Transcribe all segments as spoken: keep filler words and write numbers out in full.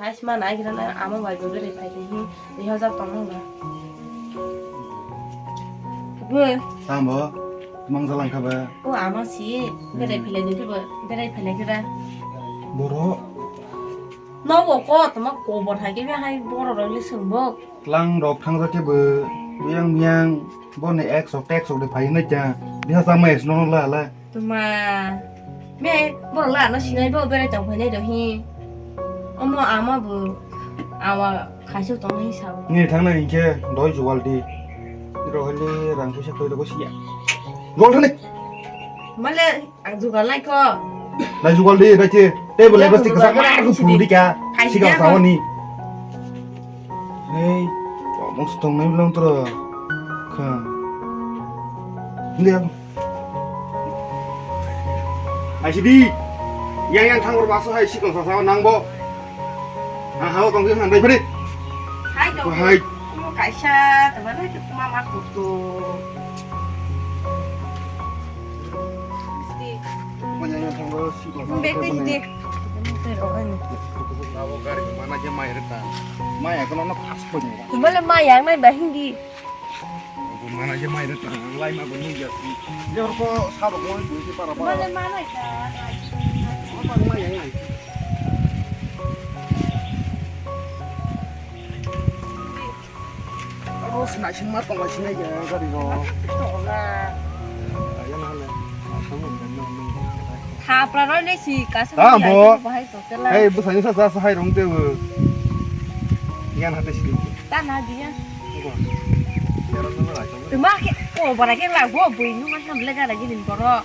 Ais ma nai gira na ama bai bo berai phai de hi, de hajar tong nang ba. Bo. Tambo, mang jalang kha ba. O ama si, berai phai lai de bo, berai phai lai gira. Boro. No bo ko, tama ko bo thai ke hai boro rok le sung bo. Tlang rok thang ja ke bo, biyang biyang, bo ne ek sok, tek sok de phai nai kya. Biha sama es no la la. Tuma, me, borok la ano sinai bo berai tong phainai do hi. Omo ama bo, awa khaisok tong hi sao. Ni thang nai hinkhe doi jugal di. Iro hali rang puisa koi rogo siya. Gol thani. Male, ang jugal nai ko. Nai jugal di, nai che. Table le plastic kasa mar ko phuru di kya. Sigal sao ni. Hei, mos tong nai bilang tro. Kha. Ni. Aisidi. Yang yang thang baso hai sikon sasa nang bo. Ah, hao tong khe handai phari. Hai dong. Hai. Mo kaisa, teman hai ke mama kutu. Mo yang yang thang baso sikon sasa. Bek te ide. Abo gari mana je mai reta. Mai akono no khas ko ni. Tumale mai yang nai ba hindi. Obo mana je mai reta, lai ma bo nung ya. Je hor ko sa bo mo dui se para para. Male mana ka. Apa mai yang nai. Oh, sinai sing ma tong lai sinai ya gari ro. Tong la. Ayo na le. Thapra roi le si ka sa. Ah, bo. Bahai to kela. Hey, bu sani sa sa hai rong te bu. Yan hate si. Ta na dia. Tuma ke, o bara ke la go bui nu ma sam le gara gini boro.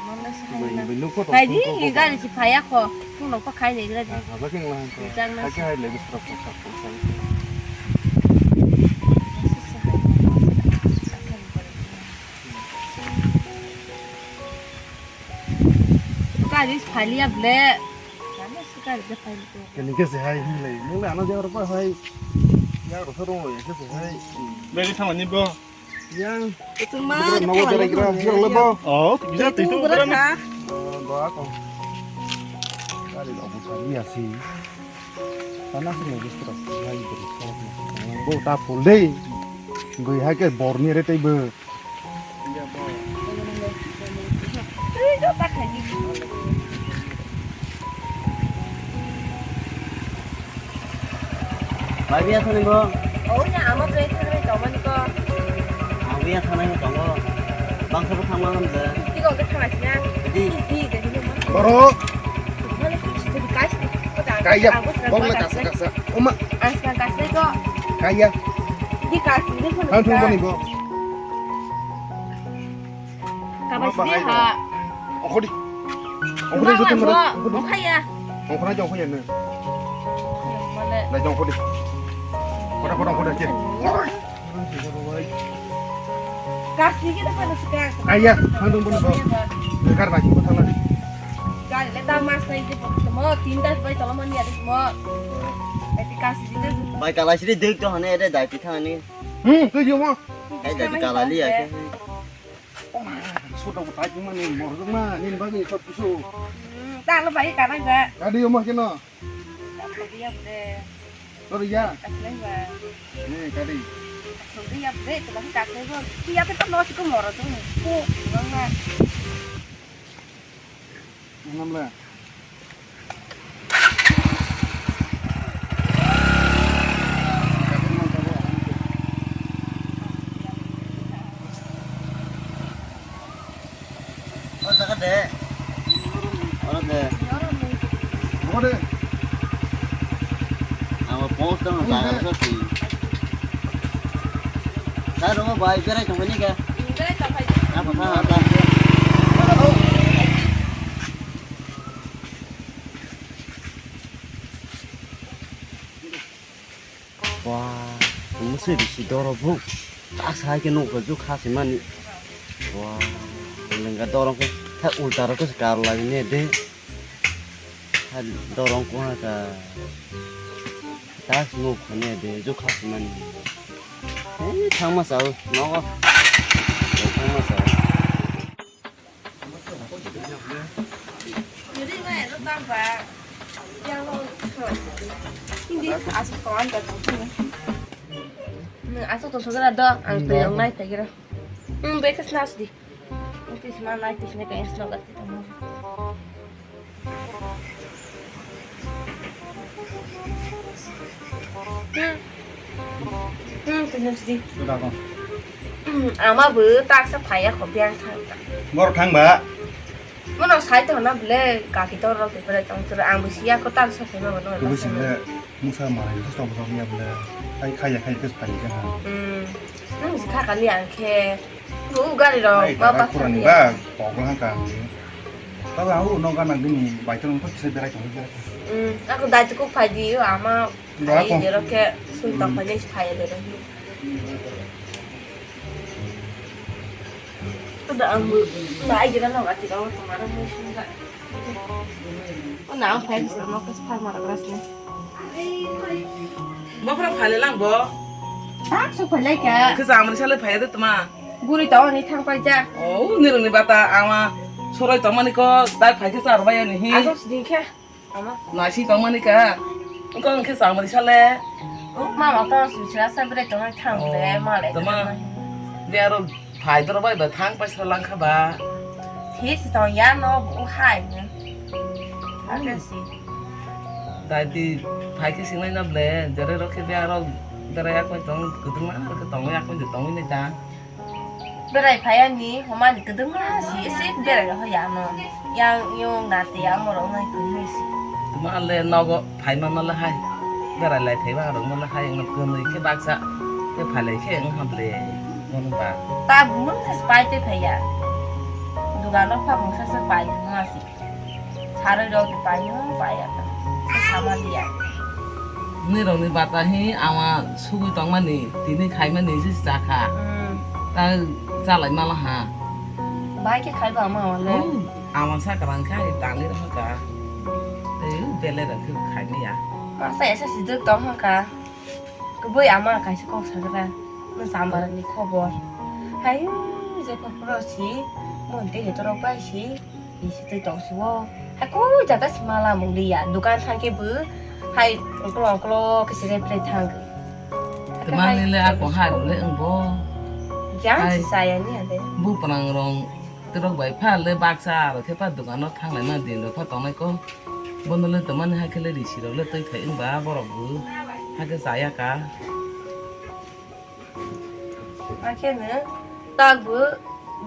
Mana sa hai na. Bui nu ko to. Hai di, i gari si phaya ko. Tu no pa khai le gari. Ah, haba ke lang ko. Jang na. Hai ke hai le bis pro pro pro. Gari phaliya ble. Mana sa gari de phali. Kini khe se hai hinlai. Nung le ano jang ro pa hai. Ya ro sa ro ya khe se hai. Bagi thama ni bo. Yang. Itu mah. Nogo dari kira kira le bo. Oh, bisa itu. Berapa? Doa ko. Kali lo bu tadi ya sih. Tanah sih ya justru. Hai dari sekolah. Bo ta full day. Bo hai ke bor ni re tai bo. Bai biya thani bo? Oh, ya, ama plate thani bai tongmani ko. Ang biya thani tongo. Bangsa bo thangma hamja. Tiko ke thangma sina. Di. Di, di, di. Boro. Kaya, bong le kasa kasa. Oma. Ang sa kasa ko. Kaya. Di kasi ni ko. Thang thung boni bo. Kabasi de ha. Ongkhodi. Ongkhodi joto mara. Ongkhaya. Ongkhona jong khoya ne. Male. Na jong khodi. Kota kota kota je. Kasi ke dapat sekarang. Aya, handung buni bo. Kar bagi ko thangna. Gari le ta mas nai je mo tinta bai tolo mani ade mo. Eti kasi de. Bai kala siri dek to hane ede dai pi thani. Hmm, tu yo mo. Ai dai pi kala li ake. Sota bo tai ma ni mor ma ni bagi sot kisu. Hmm, ta lo bai kana ga. Kadi yo mo keno. Kadi ya bre. Kadi ya. Kaslai ba. Ni kadi. Kadi ya bre, to bagi kaslai ba. Ti ya pe to no si ko mor to. Ko, bang ma. Namla. O jaga de. Oro de. Oro de. Ang post dong jaga de. Sa si. Sa ro bai berai tong ni ga. Berai tong phai. Apa kha ta. Wah, mese bisi dorok bo. Tak sai ke nokho juk kha se mani. Wah, lenga dorok khe, tha ulta rok khe kar lai ne de. Tha dorok ko ha ka. Tak nokho ne de juk kha se mani. Eh, thangma sao, nogo. Thangma sao. Hindi, asuk kawan ka tong sini. Asuk tong sini do, ang tuyong nai phagira. Hmm, breakfast na asdi. Office ma nai office me kaya snow gati tong. Hmm. Hmm, tuyong sidi. Sudah kok. Hmm, ama bu tak sa phaya ko biang thang ta. Bor thang ba. Mono sai to na bele kaki to rok bele tong tro ang bisi ya ko tan sa phai ma bono. Kubu sing le musa ma le to bosong ya bele. Ai khai ya khai ke phai ke ha. Hmm. Nang si kha kali ang khe. Bu gari rok. Ai ba ta ba kurani ba pok lang ka. Ta ba u no ga nang dini bai to no to se berai to berai. Hmm. Aku dai to ko phai di ama. Ba ai ko. Dero ke sui tong phai ni phai dero. Udah ambil, udah aja lah nggak tidak mau kemarin musim nggak. Oh, nah, fans sama ke farmer keras nih. Bokra phale lang bo. Tak su phale kya? Ke samri sale phaya de tma. Guri tawani thang pai ja. Oh, nirung ni bata ama soroi tongmani ko dai phai ke sar bai ani hi. Asok sini kya? Ama. Nasi tongmani ka. Engkau engke samari sale. Oh, mama to sini sila sabre tongmani thang bre male. Tama. Biaro phai doro bai ba thang pai sala langkha ba. Thik si tong ya no bu hai ne. Ake si. Dai di phai ke sinai na ble. Jere rok ke biaro dere ya koi tong kudung na ke tong ya koi tong ni ta. Berai phai ani homani kwdwma si ese berai rok ya ano yang yung nati ya morok nai twi si. Tuma le nogo phai ma mala hai. Berai lai phai ma rok mala hai no kwnwi khe baksa. Khe phalai khe wng ham le. Mon ba. Ta bumung se pai te phai ya. Dugan rok pha bumung se pai ma si. Saroi rok ni pai no pai ya. Se sama liya. Nirok ni bata hi ama sugui tongmani tini khaimani se chakha. Hmm. Ta chalai mala ha. Bai khe khaibo ama wale. Oh, ama sa karang khai tangli rok ka. Tei belai rok khe khaimaya. Masa esa sijak tong ha ka. Kubui ama kaisa kok sagra. No sambar ni khobor. Hai je phapro si. Mon te hetorok bai si. Bisi twi tong si o. Hai koi jaga si mala mung liya. Dukan thang khe bo hai ongklo ongklo khe si repre thang. Tma ni le ako hai bo le wng bo. Jang si saya ni ade. Bu prangrong tirok bai pha le baksa aro khe pha dukan o thang lai ma din rok pha tong nai ko. Bono le tma ni hai khe le risi rok le twi thai wng ba borok bo. Hai khe chaya ka. Akheno tak bo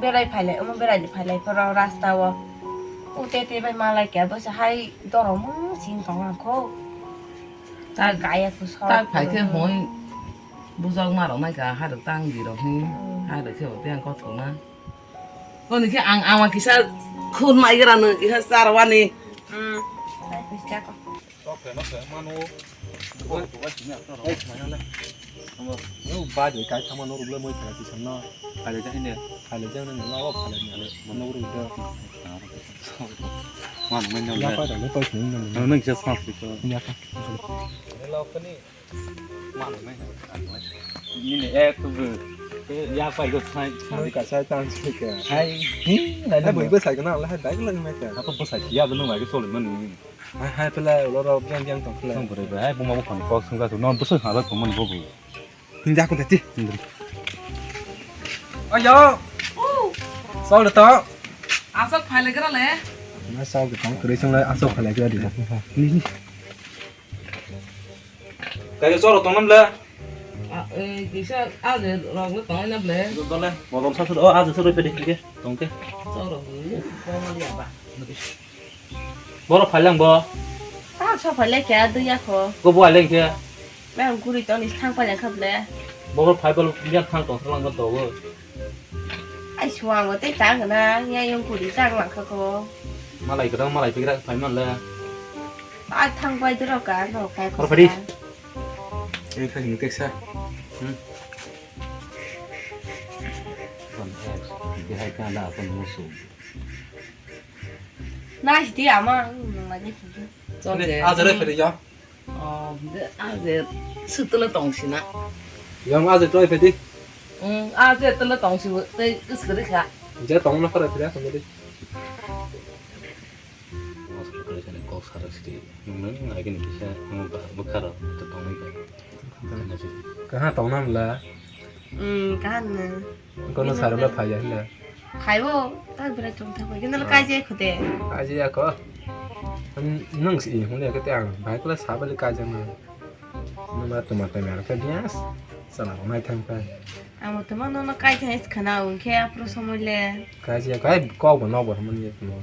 berai phailai, omo berai ni phailai phoro rasta o. Ute te bai malai khe bo se hai doromung sing tong ang kho. Tak gaya ko sok. Tak phai khe hoi bujak ma rok nai ka hai rok tang di rok hi. Hmm. Hai rok khe bo tei ang kothok na. Koni khe ang ama kisa khun mai gra no kisa charwani. Hmm. Nai kisa ko. Tok khe no khe manu. Oi, oi, sini apa ro? Oi, mana le? Amo, yo ba de kai thama no ruble moi thara ti samno. Khale ja hine, khale ja ne no o khale ne le. Mano ru de. Mano men no. Ya pa da le pa sini no. Nang just ma ko. Ya pa. Lo kani. Mano men. Nini ek tu bu. Ya pa go sai. Ka sai tan se ka. Hai. Hi, na bo sai ka na la hai bag lang me ka. Apa bo sai ya bu no ma ke sol mani. Hai, hai, pele, ulo rok biang biang tong pele. Tong bwrwi bai, hai buma buphani kok sungjasu, non bwswk hwnba tongmani bo bo. Hinja ko tati. Ayo. Sol de to. Asok phai le gra le. Na sol de tong, kwrwi sung le asok phai le gra di. Ni, ni. Kaya sol tong nam le. A, e, kisa aje rok le tong na ble. Dole, modom sa sa, o aje sa roi pede ke, tong ke. Sol rok le, tong le ba. Boro phailang bo. Ta so phaile kya dui ya kho. Ko bo aileng khe. Nang guri to ni thang pa yang khap le. Boro phai bol biang thang tong thang lang to bo. Ai suang bo tei tang na ya yung guri tang lang kha kho. Malai kadang malai pigra phai man le. Ai thang pai dro ka no kai kho. Boro phai di. Ini kha ni teksa. Hmm. Kon es, di hai ka da kon musu. Nice di ama, nang lagi phundu. Chole. Ajar phede ya. Oh, de ajar sutula tong sina. Yang ajar toi phede. Hmm, ajar tula tong si, tei is kari kha. Je tong na phara phede phundu di. Kok sarok sidi, nung nung lagi ni kisa, nung ba, bwkha rok, to tongwi kha. Kaha tongna mla? Hmm, kaha na. Kono sarok la phaiya hila. Phaibo, tak bera chum thang bai. Kino kaje khode. Kaje ya ko. Nung si, hung ya kete ang, bai kala sabali kaje na. Nung ba tuma tama ka bias, sana ko mai thang pa. Amo tuma no no kaje is khana un khe apro somoi le. Kaje ya ko, ai kok bo no bo mani ya tuma.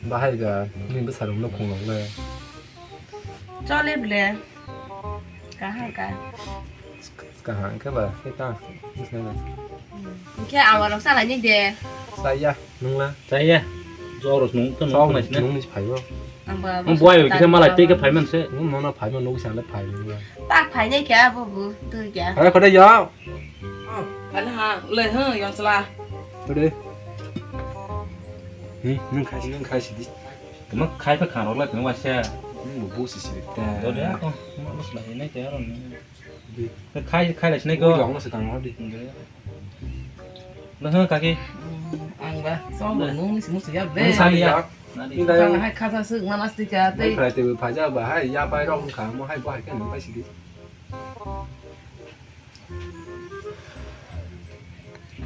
Bahai ga, nini bwsarok no khunglok le. Chole ble. Kaha ka. Kaha khe ba, khe ta, bwsai ba. Khe awarok salai ni de. Saya, nungla. Saya. Joros nung to nung Chao nai sini. Nung ni phaibo. Ang ba. Ang buai kisa malai tei khe phaiman se. Nung no no phaibo, nung sale phaibo. Tak phai nai kya bo bu, tu kya. Hai khode ya. Ani ha, le ha, yang sala. Khode. Ni, nung khai, nung khai sidi. Tuma khai pha khan rok lai tuma waisa. Nung bo bo si sidi ta. Do de ko, mo sala ni kya ro ni. Khai, khai lai sini ko. Yang no se kang hodi. Le ha kaki. Ang ba, so bo nung ni simu siya be. Ni sali ya. Ni da yang. Hai khasa suk manas ti kya te. Khai te phaja ba hai ya pai rok kha mo hai bo hai kan pai sidi.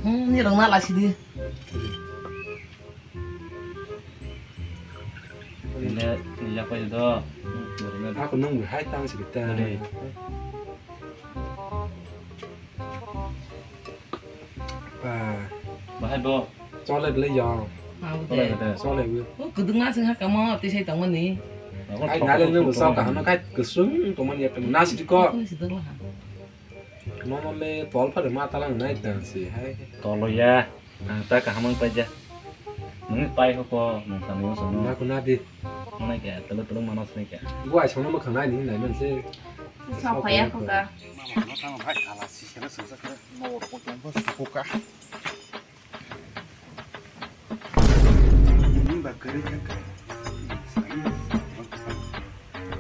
Hmm, ni rong na la sidi. Ini, ini apa itu? Aku nunggu hai tang sidi ta. Ba. Bahai bo. Chole ble ya. Chole ble. Chole ble. O kudung na sing ha kamo ti sai tang mani. Ai nale nunggu sa kaham kai kusung tong mani ya na sidi ko. Nono le tol phare ma talang nai tang si hai. Tolo ya. Ang ta kaham ang paja. Nung pai ho ko nung tang yo sono. Na ko na di. Mana kya telo telo mana sini kya. Gua sono ma khanai ni nai man se. Sa phaya ko ka. Mama no tang hai kala si sene sung sa kere no ro ko tong ba su ko ka. Ini ba kere ka ka.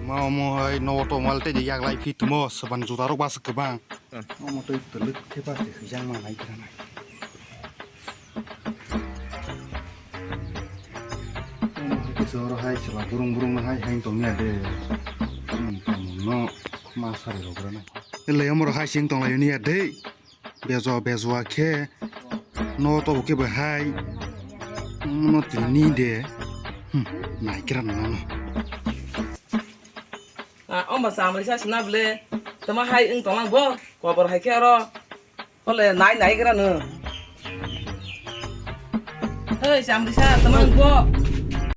Ma omo hai no to mal te yak lai phi tumo saban juta rok bas kwbang. Omo tei twlwk khe bas de hwijang ma nai kra nai. Omo hai khe se oro hai chwla burung burung no hai hai tong ya de. Omo tamo no ma sari rok gra nai. Ele omo ro hai sing tong lai ya de. Bejo bejua khe no to bo khe bo hai. Omo no tini de. Hmm, nai kra no no. Ah, omba samrisa sina ble. Tama hai wng tonglang bo. Kobor hai khe oro. Ole nai nai gra no. Hei, samrisa, tama wng bo.